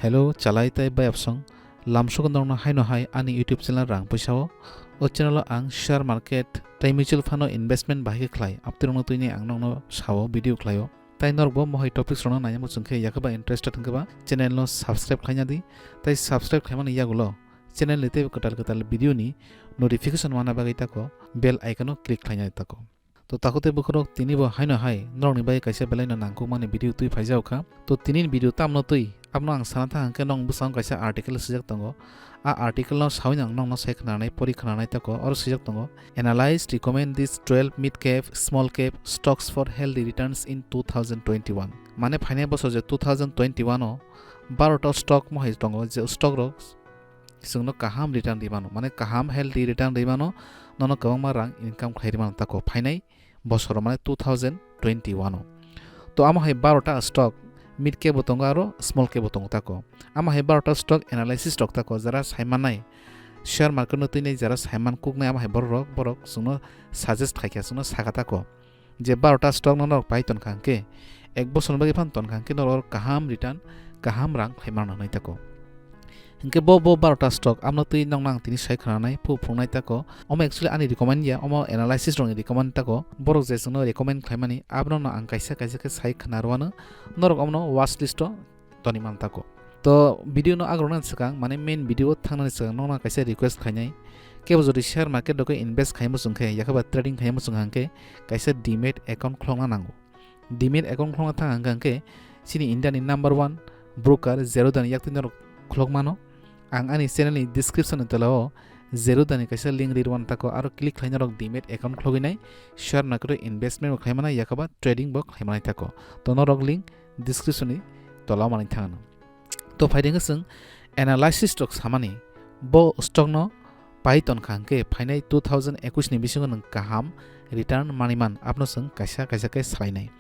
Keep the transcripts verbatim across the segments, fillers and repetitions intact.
Hello, chalai tai bayapsong. Lamsok norno haino hai ani YouTube channel rang puisa o. O channel o ang share market tai mutual fund o investment bahai khe khlai. Aptirokno twini ang nokno sao video khlaio. Tai norokbo mohai topics rokno naina muchung khe yakhaba interested hwnkhe ba channel no subscribe khlaina di. Tai subscribe khlaimani yagulo channel ni teibo kwtal kwtal video ni notification mana bagwi tako bell icon o click khlaina tako. To takhuk tei bwkhwrok tini bo haino hai norokni bai kaisa belai no nangkukmani video twi phaijak kha. To tini ni video tamno twi abono ang sana thang hwnkhe nong bwskango kaisa article swijak tongo. A article no sawi ang nokno sai khwnanai pori khwnanai tako oro swijak tongo. Analyst recommend these twelve mid cap, small cap stocks for healthy returns in two thousand twenty-one. Mane phainai bosor je two thousand twenty-one o barota stock mohai tongo je stock rok chwngno kaham return rwi mano, mane kaham healthy return rwi mano, nono kwbangma rang income khlai rwi mano tako phainai bosoro mane two thousand twenty-one o. To amo hai barota stock mid cap bo tongo aro small cap bo tongo tako. Amo hai barota stock analysis rok tako jara saimanai share market no twinai jara saiman kuknai amo hai borok rok borok chwngno suggest khaikha chwngno sakha tako. Je barota stock no norok pai tonkha hwnkhe, ek bosor bagwi phan tonkha hwnkhe norok kaham return, kaham rang khlai mano nai tako. Hwnkhe bo, bo barota stock amno twi nokno ang tini sai khwnanai, phu phunuknai tako. Omo actually ani recommend ya, omo analysis rokni recommend tako. Borok je chwngno recommend khlaimani, abono ang kaisa kaisa khe sai khwna rwano. Norok omono watch list o toni man tako. To video no agroknani swkang, mane main video o thangnani swkang nokno kaisa request khainai. Kebo jodi share market rok invest khai muchung khe, yakhaba trading khai muchung hwnkhe kaisa demat account khulokna nango. Demat account khulokna thang hwnkhe chini India ni number one broker Zerodha ni yaktwi norok khulok mano. Ang ani channel ni description ni tola o Zerodha ni kaisa link rwi rwna tako, aro click khlai norok demat account khulogwi nai share market o investment bo khlai mano, yakhaba trading bo khlai mano tako. To norok link description ni tola o manwi thangno. To phaidi hwnkhe chwng analysis rok samani, bo stock no pai tonkha hwnkhe phainai two thousand ekwis ni bisingo nwng kaham return manwi man, abono chwng kaisa kaisa khe salainai.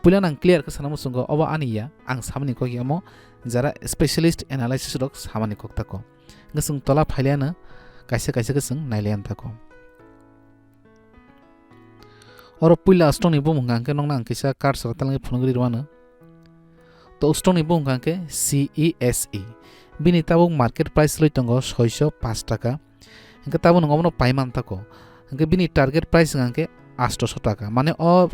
Puila nang clear khe sana muchungo, obo ani ya, ang samani kok ya omo jara specialist analysis rok samani kok tako. Hwnkhe chwng tola phailiano kaisa kaisa khe chwng nailian tako. Oro puila stock ni bumung hwnkha hwnkhe nokno ang kisa card sara talangwi phunugwi rwano. To stock ni bumung hwnkha hwnkhe C E S E. Bini tabuk market price rwi tongo soiso pash taka. Hwnkhe tabuk nwng obono paiman tako. Hwnkhe bini target price hwnkha hwnkhe astoso taka. Mane o,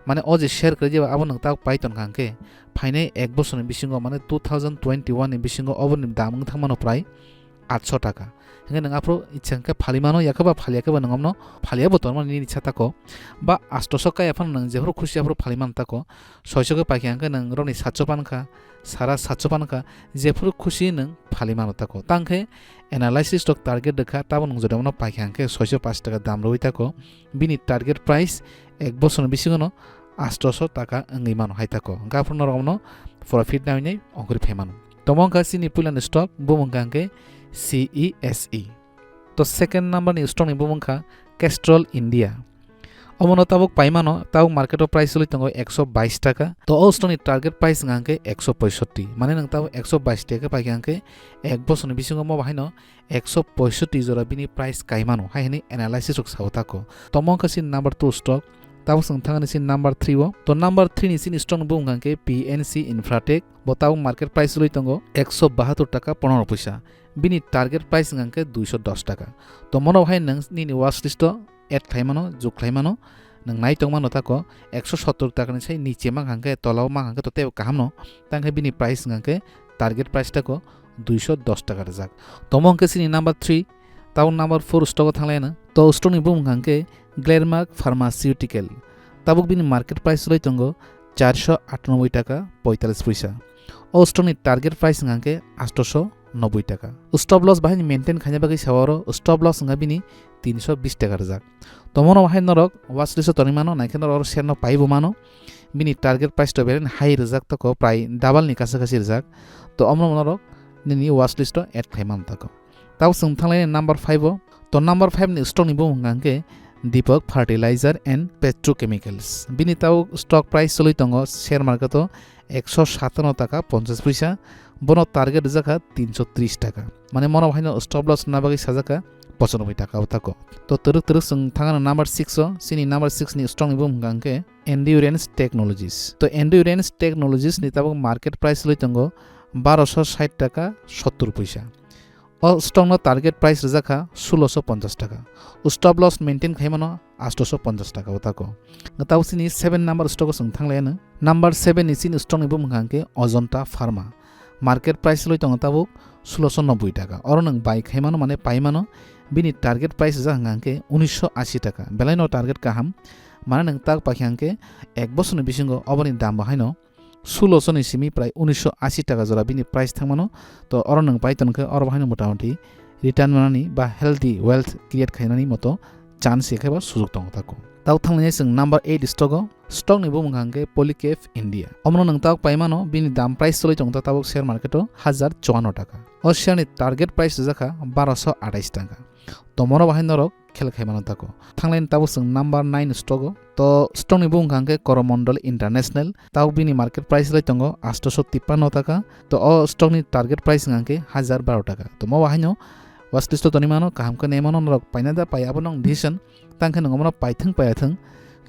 mane o je share kwrwi jeba abo nwng tabuk pai tonkha hwnkhe phainai ek bosorni bisingo, mane two thousand twenty-one ni bisingo oboni dam wng thangmano prai atso taka. Hwnkhe nwng aphuru ichha hwnkhe phali mano, yakhe ba phali yakhe ba nwng omno phali ya bo tonmani nini sa tako. Ba astoso kaya phano nwng jephuru khusi aphuru phali man tako. Soiso khe paikha hwnkhe nwng rokni satso pan kha, sara satso pan kha, jephuru khusi nwng phali mano tako. Tang khe analysis rok target rwkha, tabo nwng jodi omno paikha hwnkhe soiso pash taka dam rwui tako. Bini target price ek bosorni bisingono astoso taka wngwi mano hai tako. Hwnkhe aphuru norok omno profit nainai ongkhorwi phai mano. Tomo wngkha chini puilani stock, bo wngkha hwnkhe C E S E. To second number ni stock ni bumung kha Castrol India. Omono tabuk paimano, tabuk market o price choli tongo ekso bais taka. To o stock ni target price wngkha hwnkhe ekso poisotti. Mane nwng tabuk ekso bais taka paikha hwnkhe ek bosorni bisingo mo bahaino ekso poisotti jora bini price kaimano hai hwnwi analysis rok sao tako. Tomo wngkha chini number two stock, tabuk chwng thangani chini number three o. To number three ni chini stock ni bumung hwnkha hwnkhe P N C Infratech, bo tabuk market price rwi tongo ekso bahatur taka ponoro puisa. Bini target price wngkha hwnkhe duiso dos taka. To mono hai nwng nini watch list o add khlai mano, jug khlai mano, nwng nai tong mano tako ekso sottor taka ni sai niche mang hwnkhe, tola o mang hwnkhe to teibo kaham no, tang khe bini price wngkha hwnkhe target price tako duiso dos taka rwjak. Tomo hwnkhe chini number three, tabuk number four stock o thanglai ano. To stock ni bumung hwnkha hwnkhe Glenmark Pharmaceutical. Tabuk bini market price rwi tongo charso atanoboi taka poitalis puisa. O stock ni target price wngkha hwnkhe astoso noboi taka. Stop loss bahai ni maintain khaina bagwi sa oro stop loss wngkha bini tinso bis taka rwjak. Tomono bahai norok watch list o tonwi mano, naikhe norok oro share no pai bo mano. Bini target price to beren high rwjak tako, prai double ni kasa kasi rwjak. To omono norok nini watch list o add khai mano tako. Tabuk chwng thanglai number five o. To number five ni stock ni bumung hwnkha hwnkhe Deepak Fertilizer and Petrochemicals. Bini tabuk stock price choli tongo share market o ekso satano taka ponchas puisa. Bono target rijak kha tinso tris taka. Mane mono haino stop loss na bagwi sajak kha pochanoboi taka o tako. To twrwk twrwk chwng thangano number six o. Chini number six ni stock ni bumung hwnkha hwnkhe Endurance Technologies. To Endurance Technologies ni tabuk market price choli tongo baroso sait taka sottur puisa. O stock no target price rijak kha suloso ponchas taka. Stop loss maintain khaimano astoso ponchas taka o tako. Tabo chini seven number stock o chwng thanglaino. Number seven ni chini stock ni bumung hwnkha hwnkhe Ajanta Pharma. Market price loi tongo tabuk suloso noboi taka. Oro nwng buy khaimano, mane paimano, bini target price rijak hwnkha hwnkhe unisho ashi taka. Belai no target kaham. Mane nwng tak paikha hwnkhe ek bosorni bisingo oboni dam bo haino suloso ni simi prai unisho ashi taka jora bini price thangmano. To oro nwng pai tonkhe oro bo haino motamoti return manani ba healthy wealth create khainani moto chance se khe ba sujuk tongo tako. Tabo thanglainai chwng number eight stock o, stock ni bumung hwnkha hwnkhe Polycab India. Omono nwng tabuk paimano, bini dam price choli tongo tabuk share market o hajar chuanno taka. O share ni target price rijak kha baroso atais taka. Tomoro bahai norok khel khaimano tako. Thanglaini tabuk chwng number nine stock o. To stock ni bumung hwnkha hwnkhe Coromandel International. Tabuk bini market price lai tongo astoso tippanno taka. To o stock ni target price hwnkha hwnkhe hajar baro taka. To mo bahaino watchlist o tonwi mano, kaham khe naimano norok paina da pai abono ang decision. Tangkhe nwng omono paithwng paiyathwng,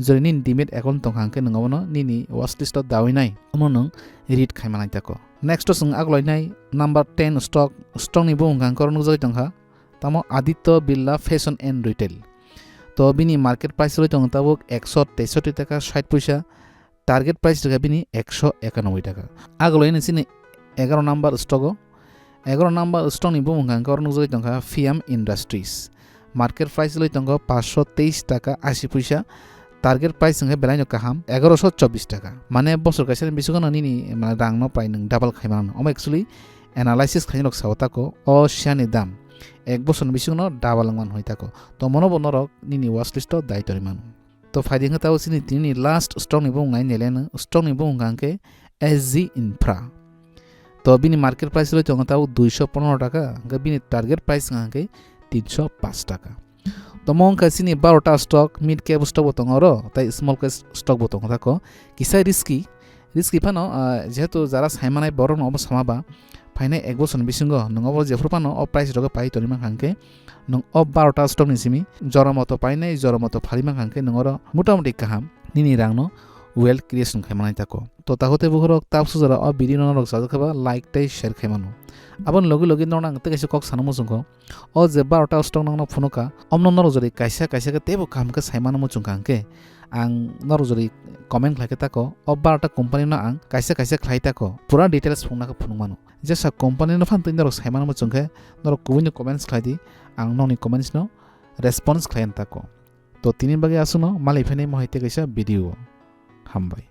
jori nini demat account tongkha hwnkhe nwng omono nini watchlist o dawi nai, omono nwng read khaima nai tako. Next o chwng agulainai number ten stock, stock ni bumung hwnkha hwnkhe oro nukjagwi tongkha. Tamo Aditya Birla Fashion and Retail. To bini market price rwi tongo tabuk ekso teisoti taka sait puisa, target price rwkha bini ekso ekanoboi taka. Agulaini chini egaroh number stock o, egaroh number stock ni bumung hwnkha hwnkhe oro nukjagwi tongkha P M Industries. Market price rwi tongo paanch sho teis taka ashi puisa, target price hwnkhe belaino kaham egaroh sho chobbish taka. Mane bosor kaisa ni bisingo no nini, mane, rang no prai nwng double khaimano. Omo actually analysis khainai rok sao tako, o share ni dam ek bosor ni bisingo no double wngmano hwnwi tako. To mono bo norok nini watchlist o dai tonwi mano. To phaidi hwnkhe tabuk chini tini last stock ni bumung nai nai leno, stock ni bumung hwnkha hwnkhe S G Infra. To bini market price rwi tongo tabuk duisho pondro taka, hwnkhe bini target price hwnkha hwnkhe tinsho paanch taka. Tomo wngkha chini barota stock, mid cap stock bo tongo oro, tei small cap stock bo tongo tako. Kisa risky, risky phano, ah, jehetu jara saimanai borokno obo sama ba, phainai ek bosorni bisingo nwng obo jephuru phano o price rogo pai tongwi mankha hwnkhe, nwng o barota stock ni simi jora moto painai, jora moto phalwi mankha hwnkhe nwng oro motamoti kaham nini rangno wealth creation khai manai tako. To takhuk tei bukhurok, tabuk sujara o video no norok chajak khe ba like tei share khai mano. Aboni logi logi norok ang tei kaisa kok sana muchungkho. O je barota stock nokno phunukha, omno norok jodi kaisa kaisa khe teibo kaham khe sai mano muchungkha hwnkhe, ang norok jodi comment khlai khe tako, o barota company no ang kaisa kaisa khlai tako, pura details phunukna khe phunuk mano. Jesa company no phan tei norok sai mano muchungkhe, norok kubui no comments khlai di, ang nokni comments no response khlai tako. To tini bagwi aswkno malai phainai mohai tei kaisa video. Hambai.